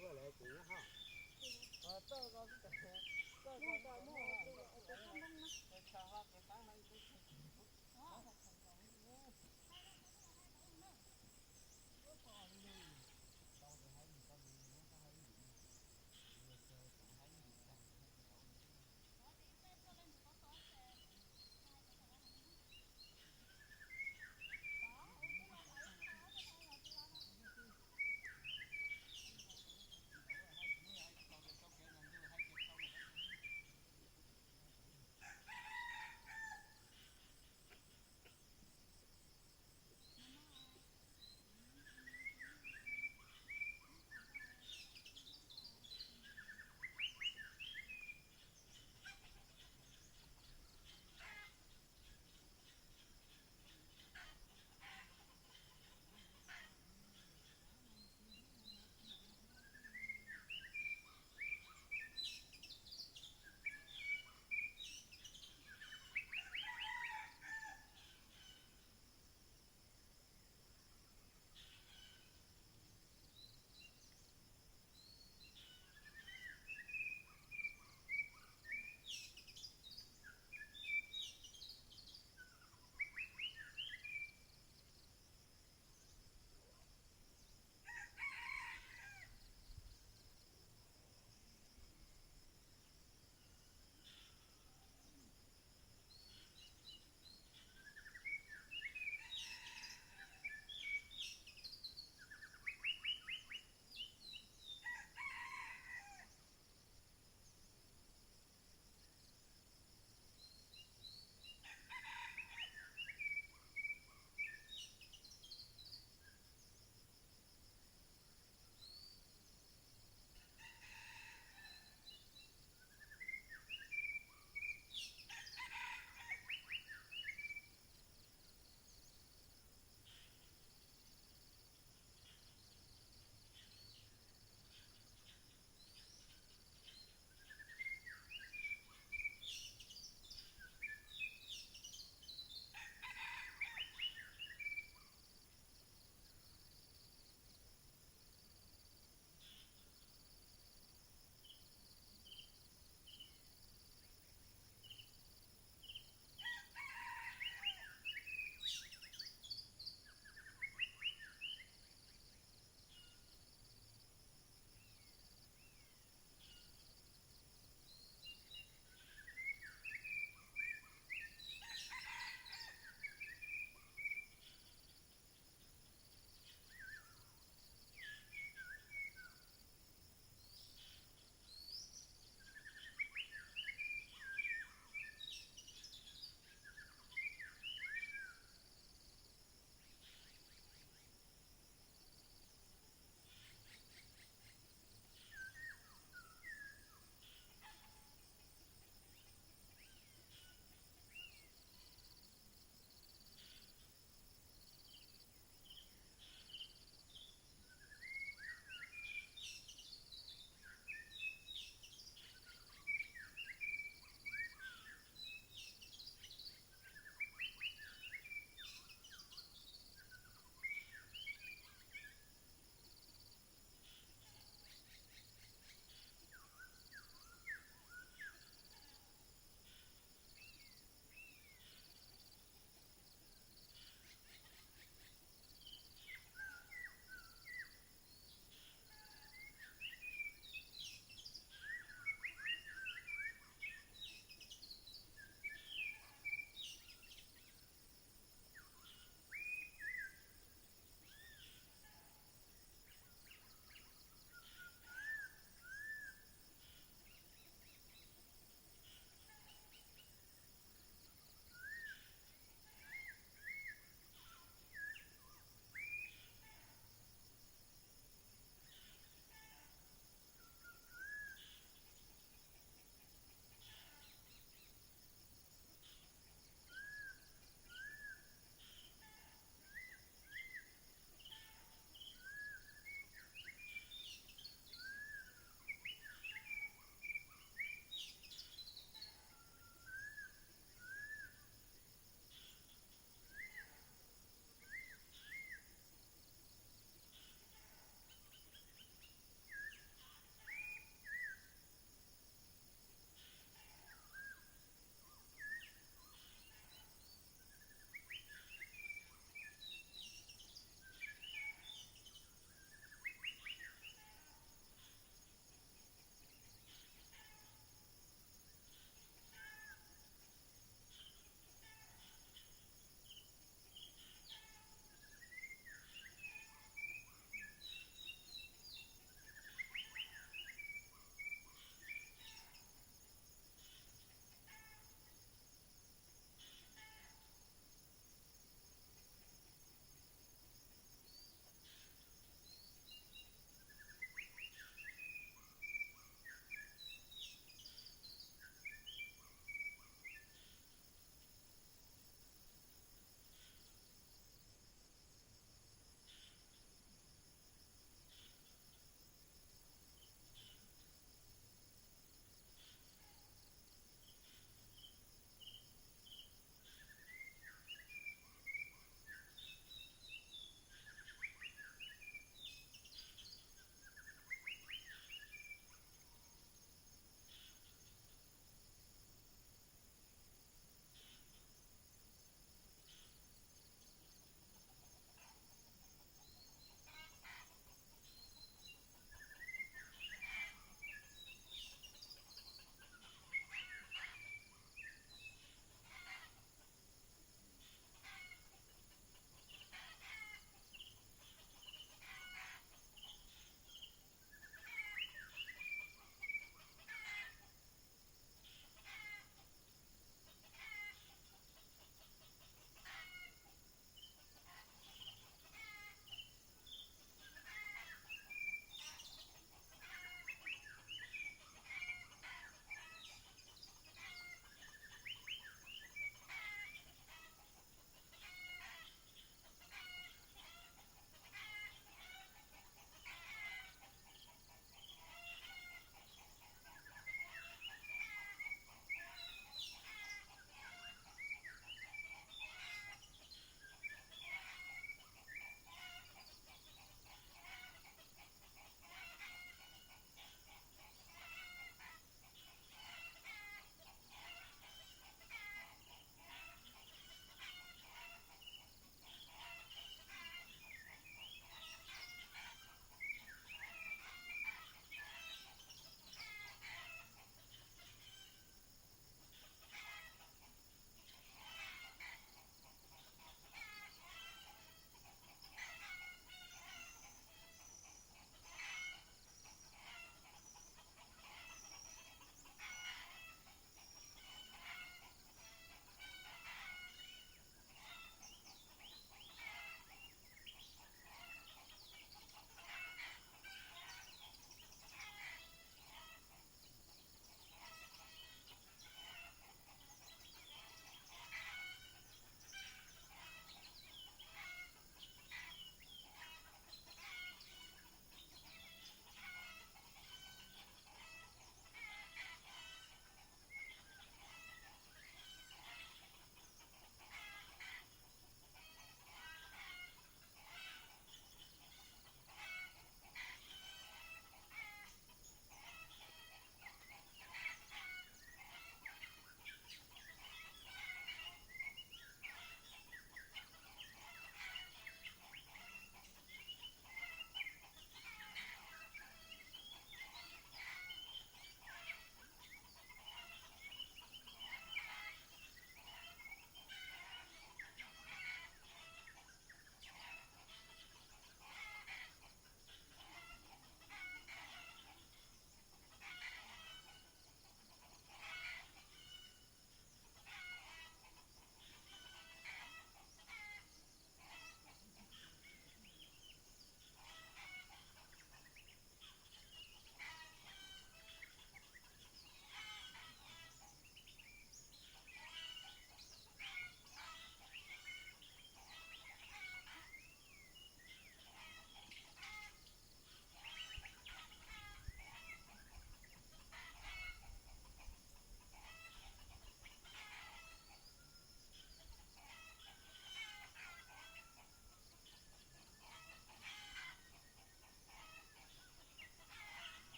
mus lawm ces nyob ho.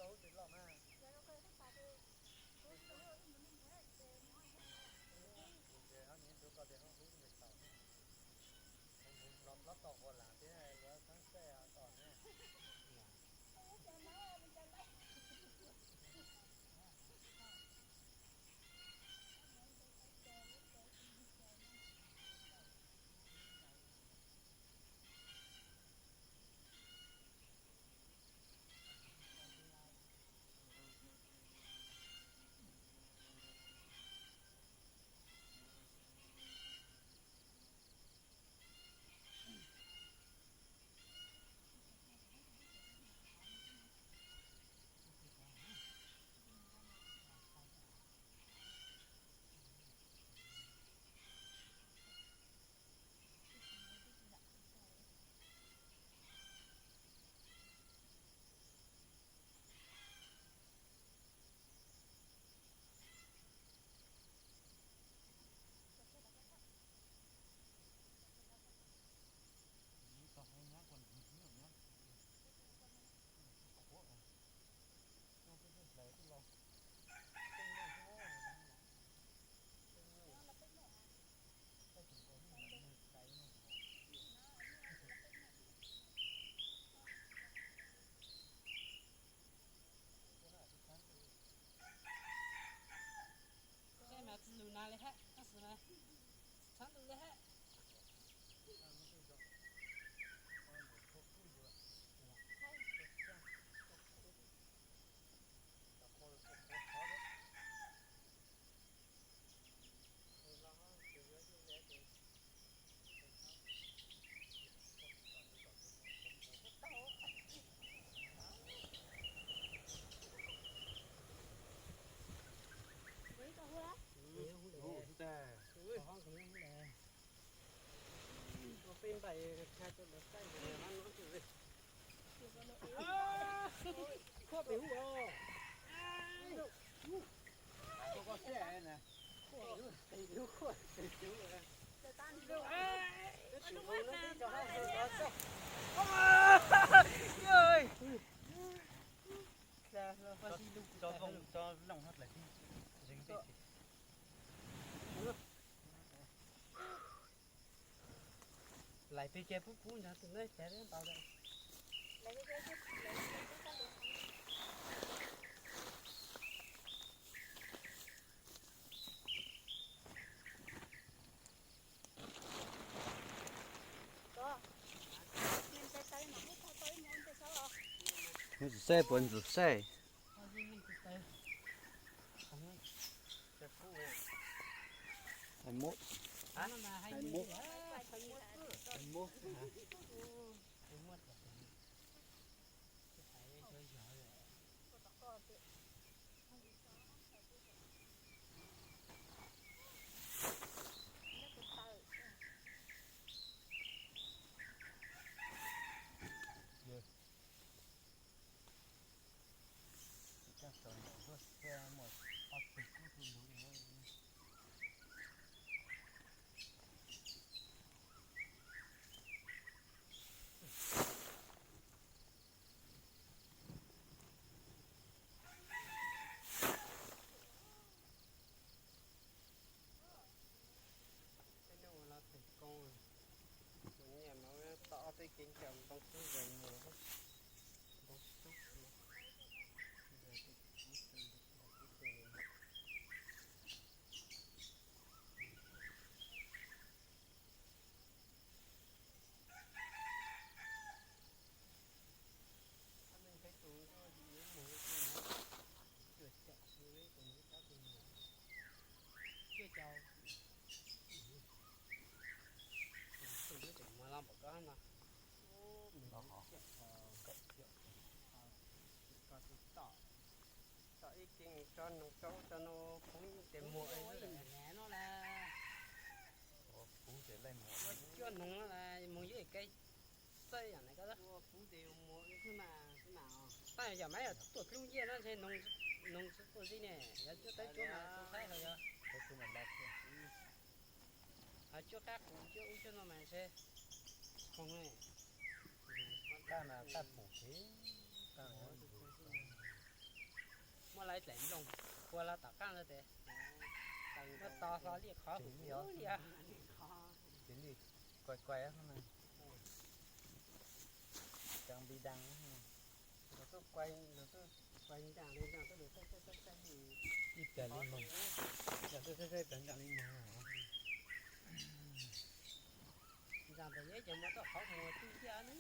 Hub twg loj mas. Ces ob niam tsuav koj tias hub twg tau. Los plob tom ua lam thiab lawv txheeb xej tom na. Tej mas tsis lus nas li hab, tab sis mas tsis txhob lus li hab. Peb npaim tshaj cov lawv saib no no. Khuaj pem hub os. Lais pes ces pub pub ntawd tus neb ces ntaus lawm. Ntxum saib puas ntxum saib. Hais muab, hais muab, hais muab. Peb nyob ua laj teem koob, mus nyiam mas tau ob peb kev ncaws ntoo xwb, zeem mus ntoo xwb. Tom ib ke tso noog tso ub tso no, puv tes muag no las, puv tes leej muag, ua cuaj noog no las, moog yuav ib ke txawj yam na koj. Tab yog mab yog tuaj dlub nyiaj no ntshe noog tsis tuaj zib ne, yog cuab tawb tsuab mas tau saib hawm yog. Hos cuab qab qus cuab ub cuab no mas ntshe khoom ne. Tab mas tab pum kev, tab mas tab pum kev. Muaj lawv daim nplooj pua los tom qab ntawd tes muab to hlo liaj qhov hum li. Ces li kuai kuai na, cov npis das, lawv tuaj kuai, lawv tuaj kuai ntsa li no, ib pliag li moog, lawv tuaj saib saib pliag ntsa li moog. Ntsa ntawd yog cov muaj tuaj qhov muag tub yaj ne.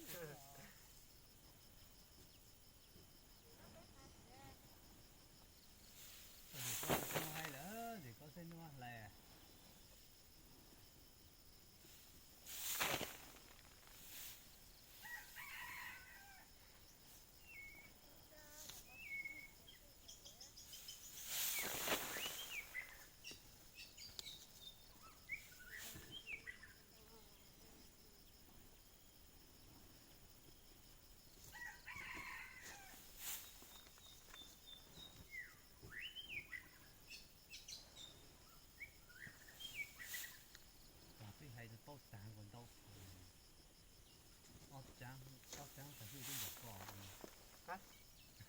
Koj hais lawm, ces koj xeeb nuab hlais. Peb hais tsis paub taag nkaus ntau. Ob tsaab, ob tsaab tas twb npaum koj.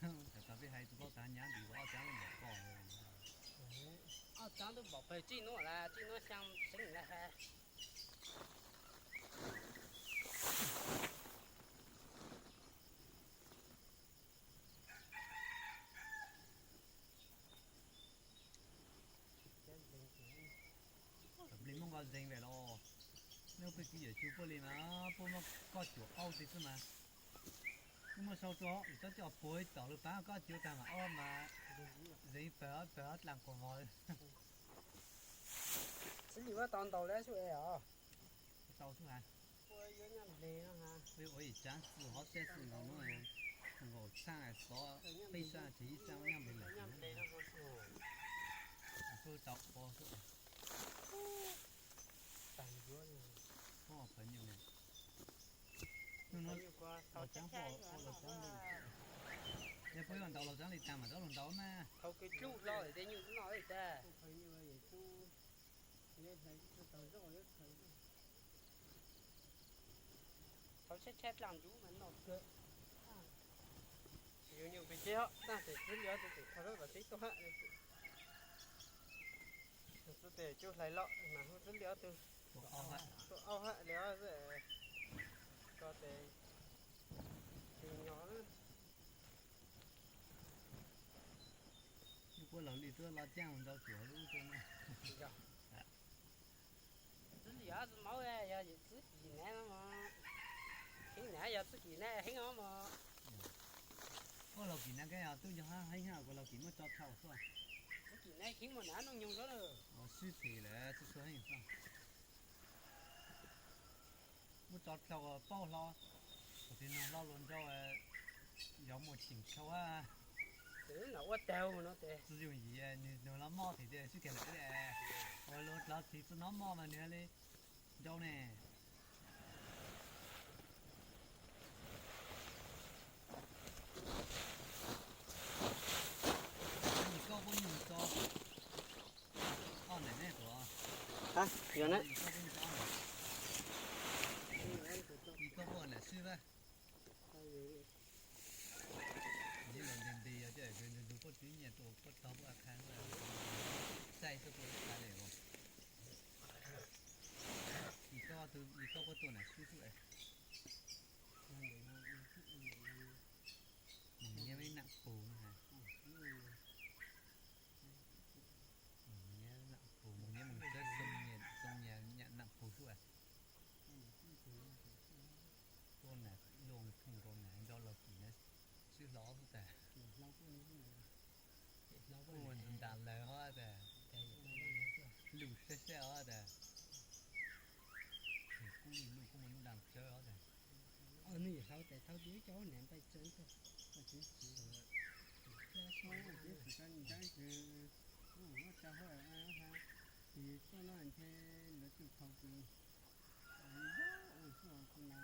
Thaum peb hais tsis paub taag nyab ntsis, ob tsaab npaum koj. Ob tsaab twb npaum pawg Tswj Nuab lawm, Tswj Nuab xyaa seeb lawm. Cov nplig Moob nqo zeeg lawm los, nub peb kwv yawm Tsu puab li mas puab muab koj cuam auj teg xwb mas. Wb muab sau rua, tsob coj puag tom lug paab koj cuam taag mas ob mas zeeg pawg, pawg ob dlaag quas mog. Xws li puab tau ntaus lawm xwb es os. Tau xwb has. Puab yuav ua ib tsaab xwb hov xwb nkaus nub, nkaus txhaaj xov peb xwb, tseg ib xwb nyaj npe lawm. Xwb tau ua xwb. Pawg nyuj, nub nua laus tsaab, laus tsaab li, yog puab yuav ntaus laus tsaab li taag mas rov lug ntaus mas. Thaum kws dlub hlo lawm tes nyuj noj li tag. Thaum tshaib tshaib dlaag ntsub mas noj kawg. Yus nyuj pes tsawg os, tag tes xwb lios tes tseem thov lub tom teb tuaj hab. Xwb tes cub hlais los mas hu xwb lios tus tuaj auj hab li os. Ko tes tus nyog lub puab laug li tuaj los caaj ntau cuav lub tuaj no. Xwb lios tus maub yog xwb kim na, heev na, yog xwb kim na heev os mog. Puab laug kim na koj yog tub nyog hab heev hab, kuv laug kim muab tso dlhau xwb. Xwb kim na heev mog, na noog nyoog xwb lawm. Sib them lawm txhua txhua heev xwb. Muab tso dlhau paub hlo, kuv tis noog hlo luas nrau, yog muaj ceem dlhau hab. Ua tau no tes tsi yooj yim, nwg noog los mob tes sib kag lawm. Ua luas dlhau tis tsi nov mob mas nwg li nrau ne. Yog koj puab nyuag tso ob nam ne tuaj. Yog na. Yog koj puab nam swb lawm. Yeej los nti nti yog coj ntug ntug puab txwv nyiaj tuaj puab tog puab qha, saib xwb puab qha li. Yog koj puab tuaj nam swb xwb. Mus nyiab ib nam pug no has. Mus nyiab nam pug, mus nyiab mus txawb xoo nyias nam pug xwb. Tuaj nam luaj thooj nkaus nam nrau los kim na swb hlo xwb tas. Kuj ua ntas lawg hov tas, lug sab sab hov tas. Kuj lug kuj muaj ntas tsawb hov tas. Nwg yawm hlau tes thau tib cov nam npaj tsawb tag, tsis tsis tsis tau ncaab kws kuj muab tsa hab ha, tis tuaj no ntshe lawv tug thaus kws npab ua tuaj kuv na,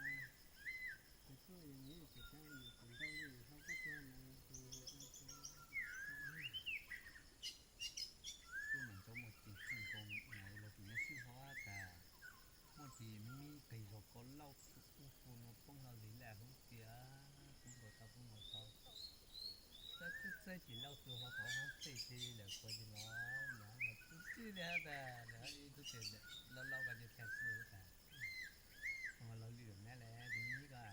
kuv tuaj yog nws tseem caab yus kuv nrau li hlau koj tiag mas. Tuaj nam nrau muaj ceem kawg nkaus na, los tim no swb hov tas, muaj tim me me qig zog ko lauj, ub hu no poob hlo zig laj hub tias poob nkaus tau poob nkaus tau. Tab twb Tsis lauj, tus hluas thaum hab phem ces lawv kuv ces los nyob los txwj txwj li hab tas lawv ib tug ces lauj lauj ko ces tag xwb tas. Laug lwm nab le tus nyuj ko,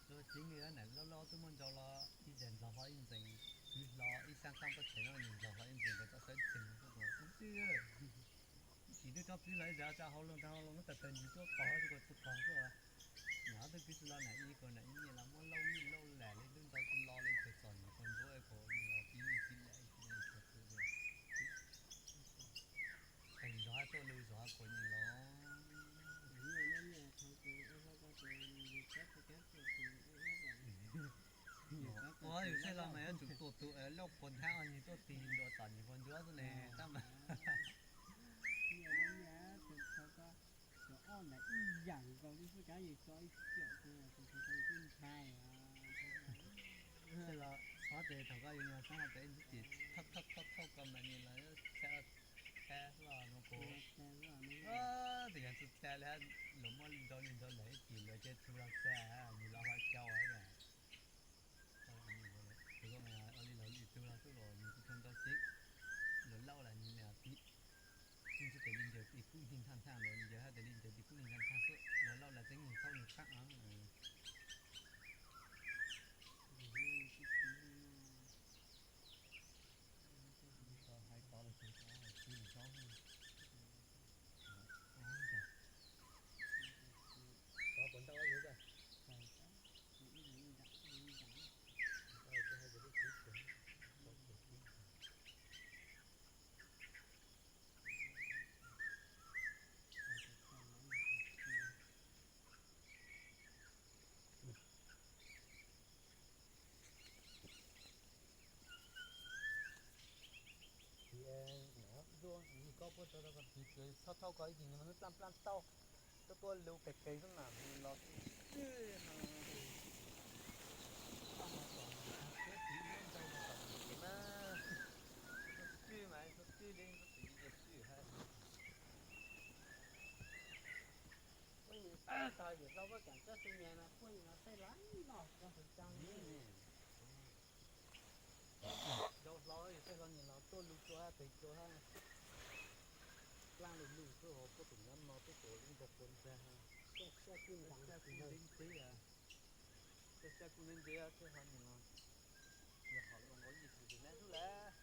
tus ceeb li na, lauj lauj twb muaj ntsaus los ib zag ntxog hlo ib ntxees, kwv hlo ib sab qab pob txha no nws ntxog hlo ib ntxees rau txoj sawb txheej xwb, txwj txwj. Ib sim twb tsob kwv los ib zag tsa hauv loo tag hauv loo muab tawg tawg ntsis tuaj qog tsis qog tuaj. Nws ob tug kwv tsis los na ib ko na ib nyiaj los muab lauj nij lauj lam li twb ntau tsis los li txog txom nyem qhov ntsuab ko los tib li tib lam ib tug txog tus li. Zov tuaj lug zov kuv nim los. Ua yus saib los mas yuav tsum tua tus lauj puas nthab nig tuaj tig ntua txom nyem qhov ntsuab xwb ne tab mas. Saib los ob tes thaum koj yuav nyuag sab no pem ib ntsis ces thauj thauj thauj ko mas nim los txhab txhab los no kuv. Tes yog txhab txhab li hab, luag muab li ntau li ntau lawm ib chim luag ces txhub los txhab nim los hab cau. Tus ko mas ua li los li txhub los xwb los nws kuj tau ntau ceeb. Luag lauj lam nim me tib, ib ntsis tes li ncaws tis kub nig nthaj nthaj los ncaws hab tes li ncaws tis kub nig nthaj nthaj xwb, luag lauj lam txeeb nig txhab nig qab. Hais tod los tsis tod, tsis tod. Tod puas ntau yus tas. Tig, koj puab tso rau koj tig, txhob thauj koj ib chim nws mas nws plaaj plaaj tauj, tuaj tuaj lug pem pem xwb mas los txwj txwj no. Txhob tig ib ntau mas kom tus twj mas txhob txwj li txhob tig li ces txwj hab. Puab nim tag yawm hlau puab kaam txawj xwb nyam mas puab nim no tej lab noj cov hwv cag li. Yawm hlau yog tej hlau nim los tuaj lug cua hab peg cua hab, plaaj lug lug xwb ho puab tus nyab no tuaj tua lub nkaus quav ntxag. Tej xyab kuj nteeg, tej xyab kuj nteeg ntxiv, tej xyab kuj nteeg ntxiv tej hlau nim no. Yog hom zoo nkaus yim tus tus nab xwb lawm.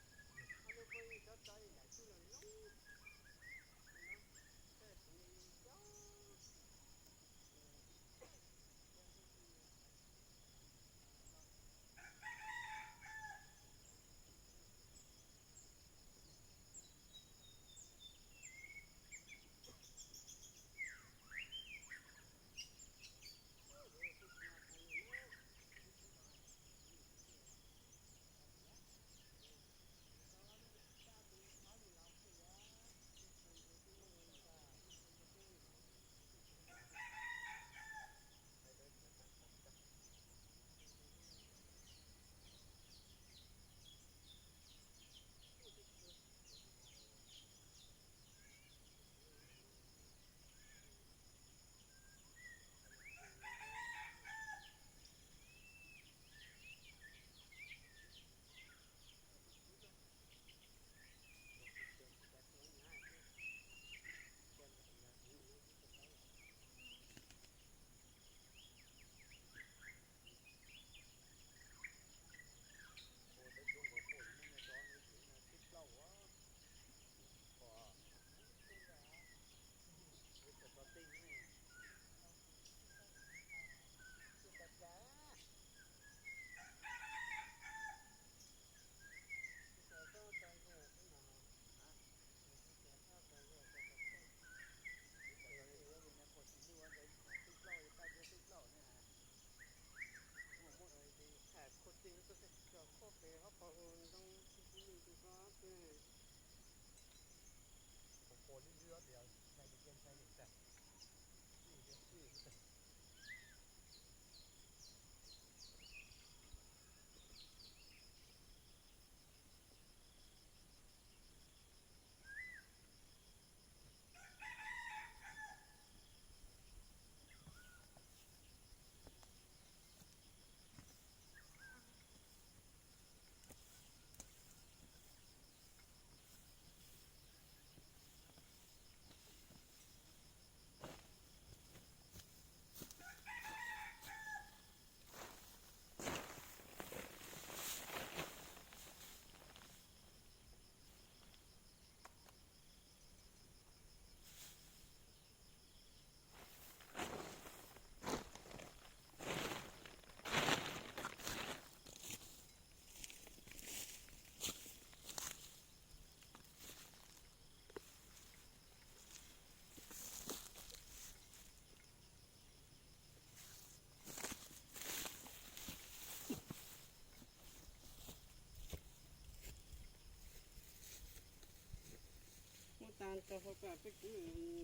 Rau hauv koj peb kwv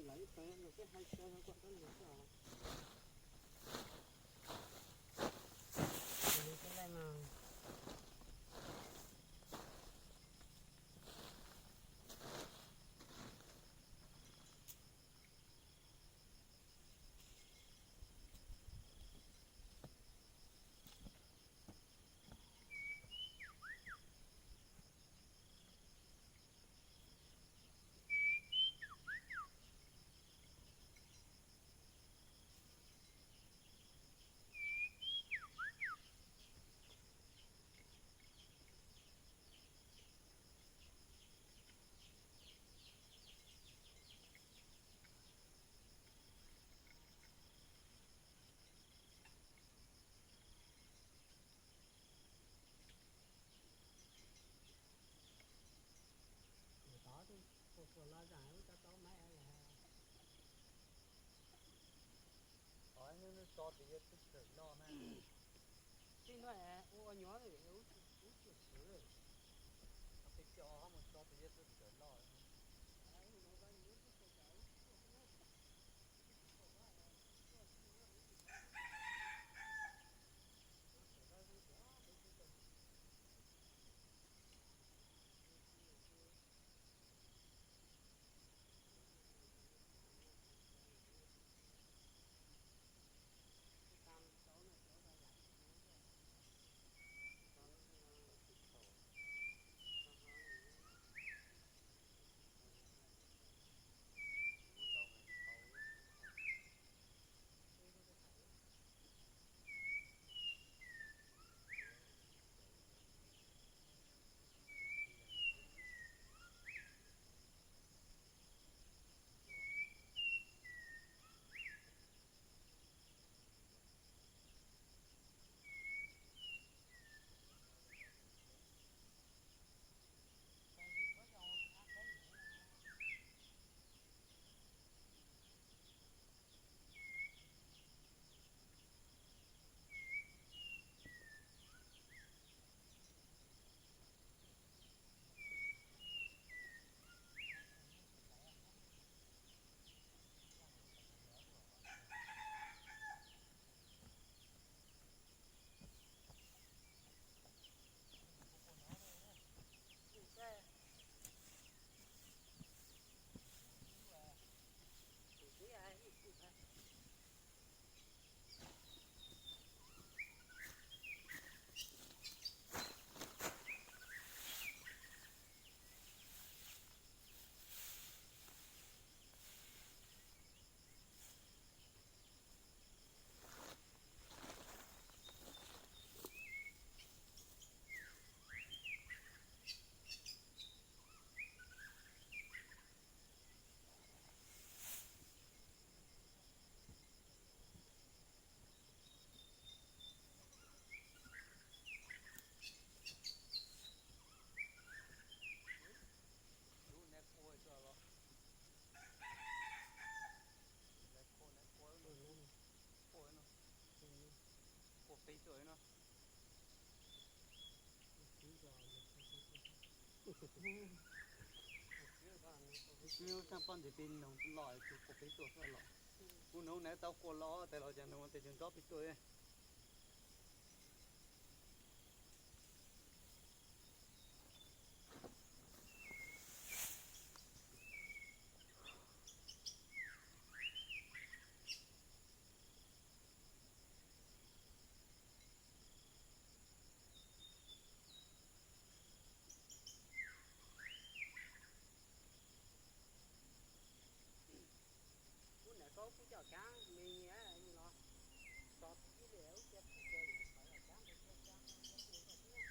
lawv ib tag los peb hais rau hauv koj rab lug xwb os. Li xwb lej mas. Tod twb puas puas los zaam wb cov tau maiv lawm. Qhov hnub no tso tias yog twb txawm loj na. Txij no ua nyuam ub tsis swv. Qhov peb coj ho mus tso tias yog twb txawm loj. Lub neb quaj tuaj los. Neb quaj, neb quaj, quaj no. Quaj peb tuaj no. Lub xab poj nti pib noog los tus quaj peb tuaj xwb los. Kuv noog neb tau quaj los tes los cas noog tes tsuas nrov peb tuaj. Kuv nam koj kuj coj kaab me nyias los tso tib li ub cia pub cia yus sawv los kaab ntawd cia kaab ntawd cia pub ntawd xwb.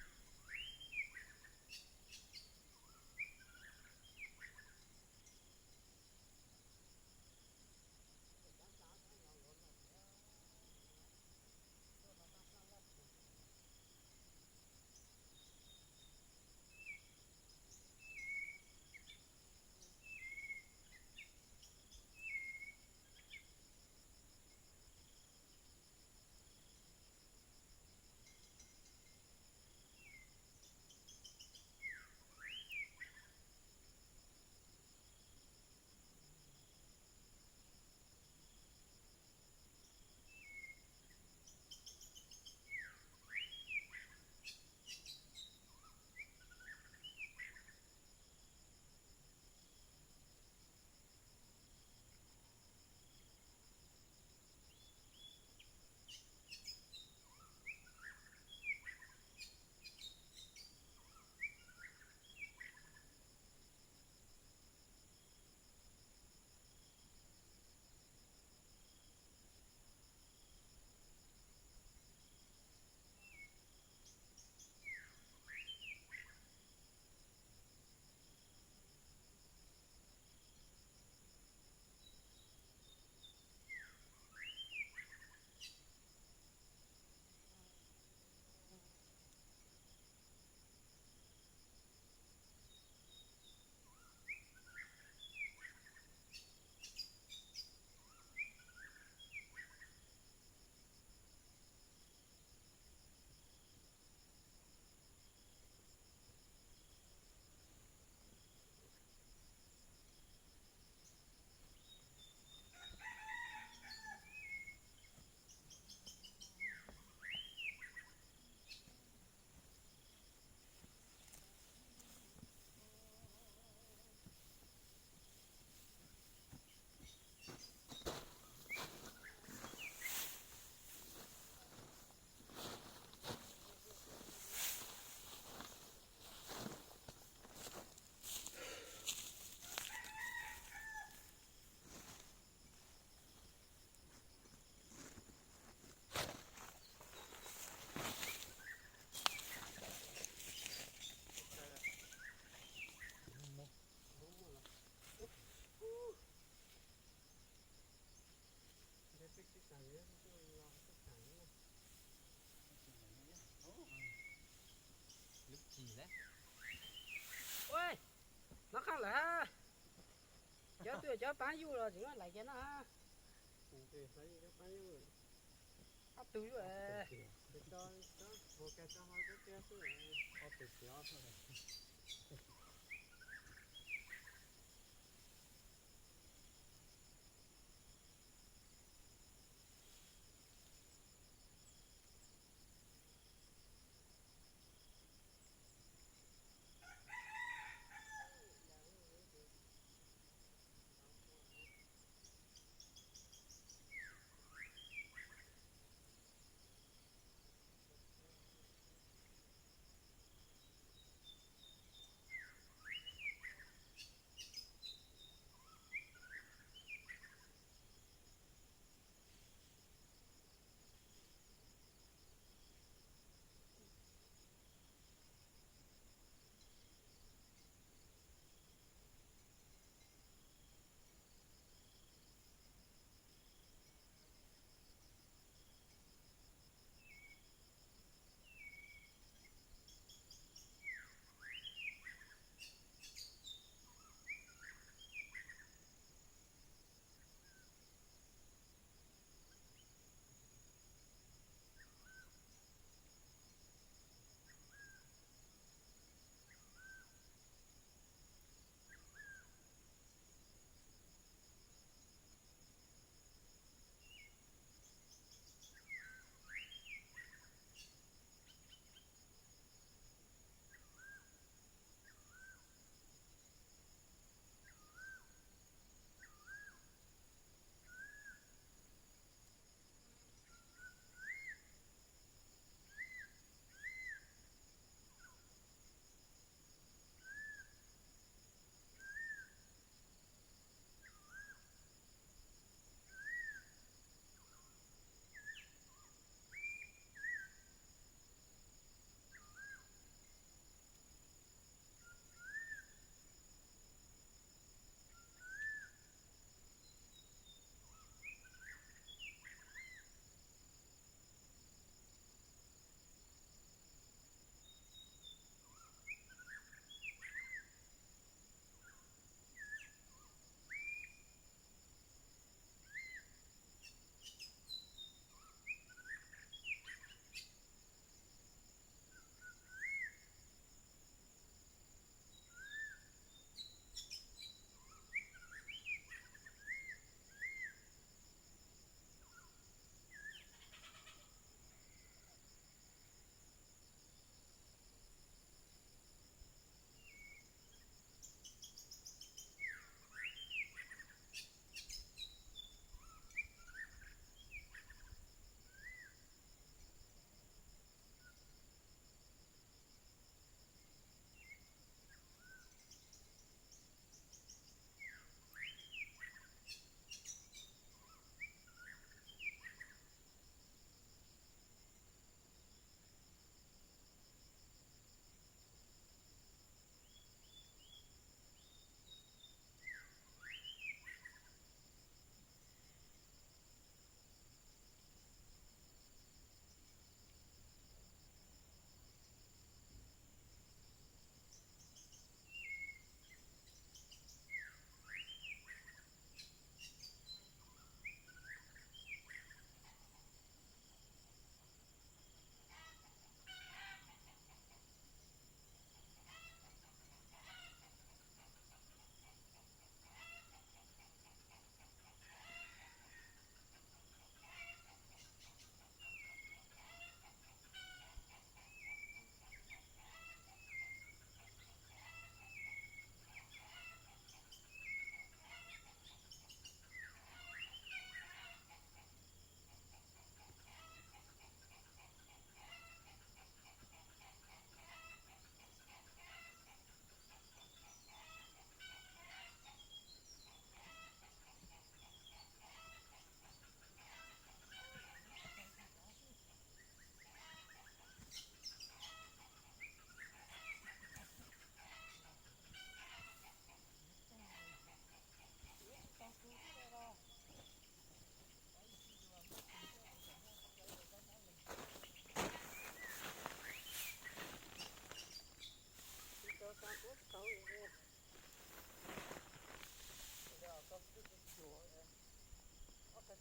Cov paab yuj los tseem lais kiag na. Ob tug yuj.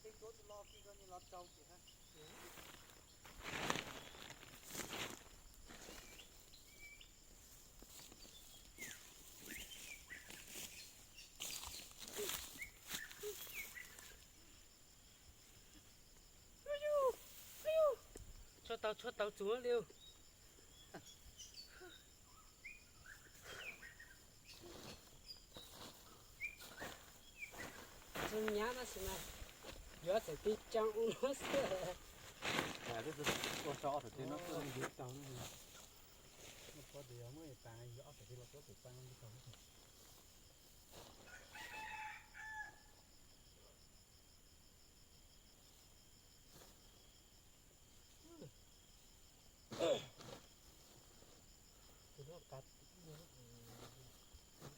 Tej tuab tus lo kis ko nws los rau tias na. Tshuaj tau, tshuaj tau txuv li. Txog nyab tab sis mas yuav txawm tib cag ub no xwb. Ua rau ob txhais tes no xwb. Yus tau no, muaj pob tias yog muab pas yus ob txhais tes los tuav txawm pas no tau. Tus no qab,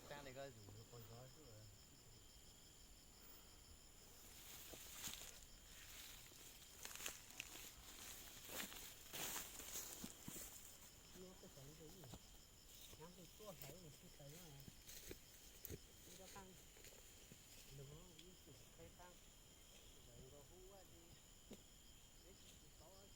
qab li ko zus pos zov xwb. Nyob tej xav li tus, nyob tus tuaj xav tus tsis xav nyob, ib rab qeej, nws ib tug qheb qeej, nws nkaus hu ua li, peb tsis tsis paub.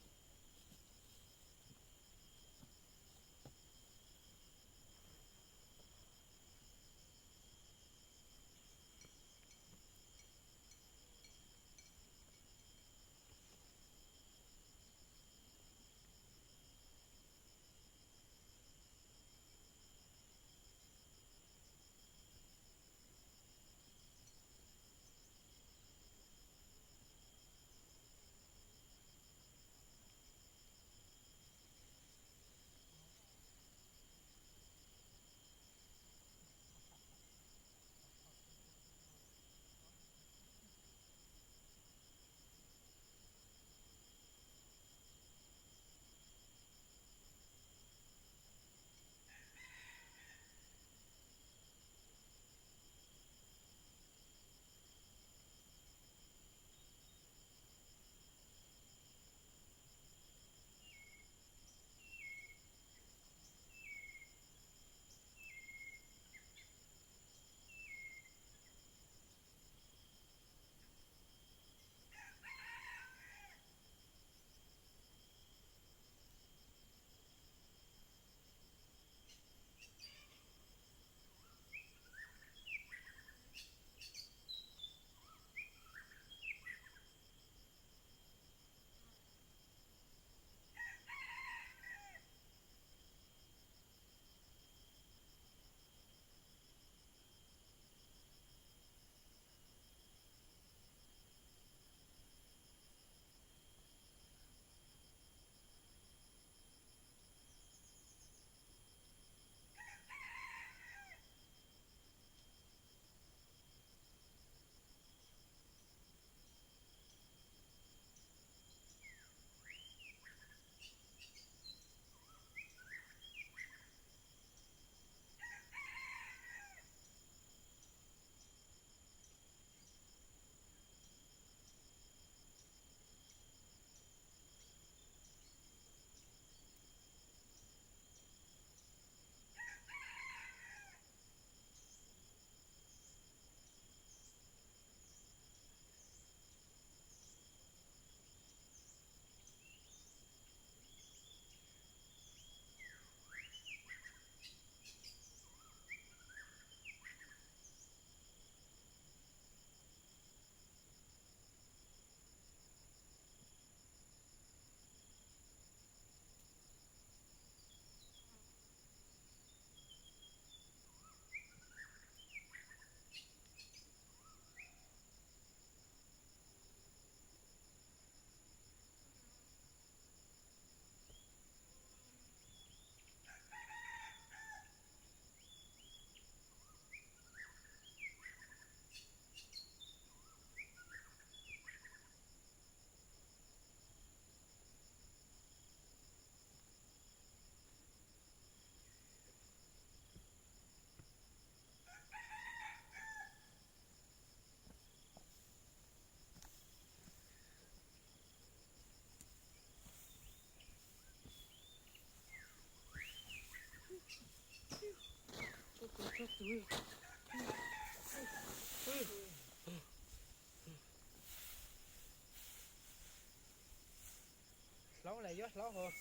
Yuav hlob hos,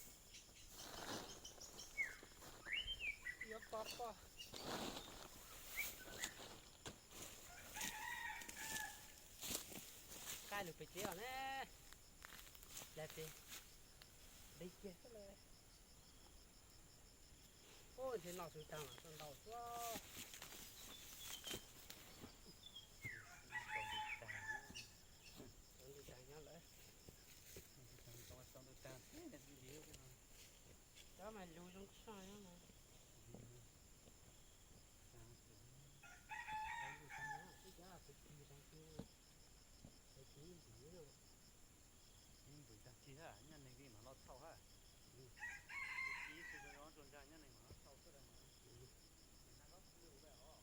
yuav poj poj. Nqaij lug pem tsev os na. Yog tias ntev kiag xwb lawm. Ub, ntshe noj tsis tag mas tau ntau xwb. Tau ntau tag nyob lawm. Cov mas lus zoo tshaj nyob mas. Tau ntau tag nyob, twb cov pes tis tag kis, pes tis ntxiv no. Ib npws tag kis hab, nyaj neeg li mam los thauj hab. Ib tug zoo zoo ntsa nyaj neeg mam los thauj xwb los mas. Tag xwb lub hab.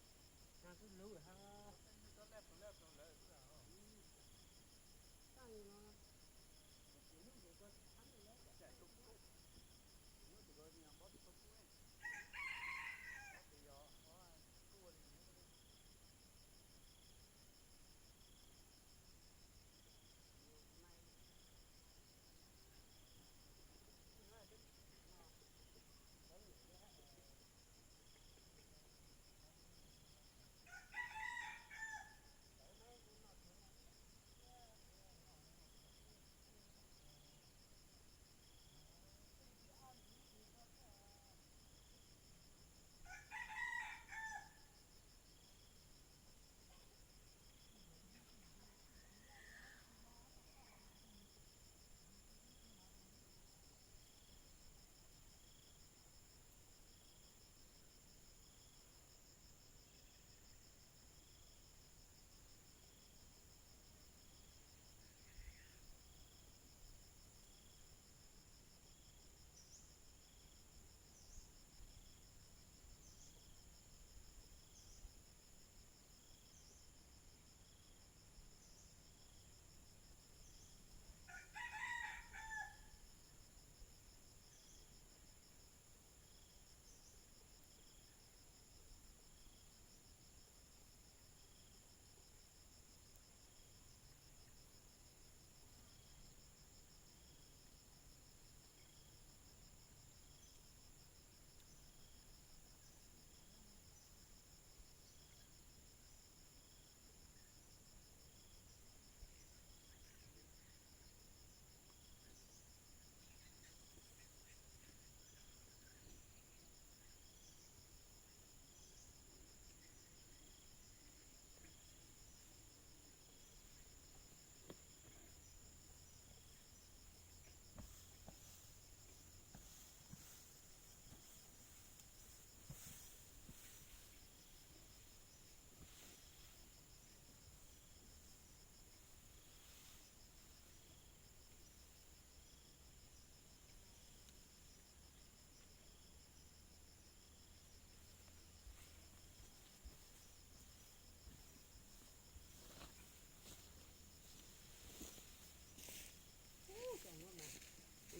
Ub,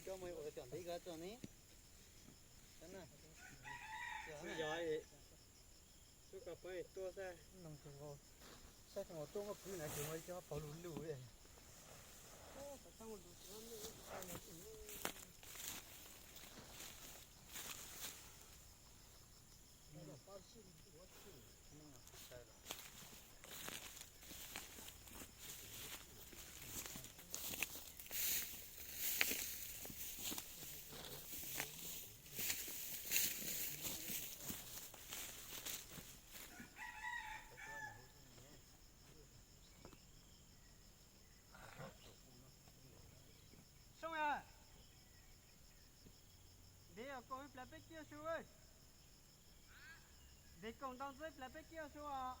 cov mus ua cov ntev kawg tso ne. Yog, tus ko peb tuaj xwb. Saib tus tuaj muaj kwv na, ces ua li cov pog lus lus li. Soob, ntev os, koom ib plag peb kiag su. Ntev koom ntau ntxwb plag peb kiag su os.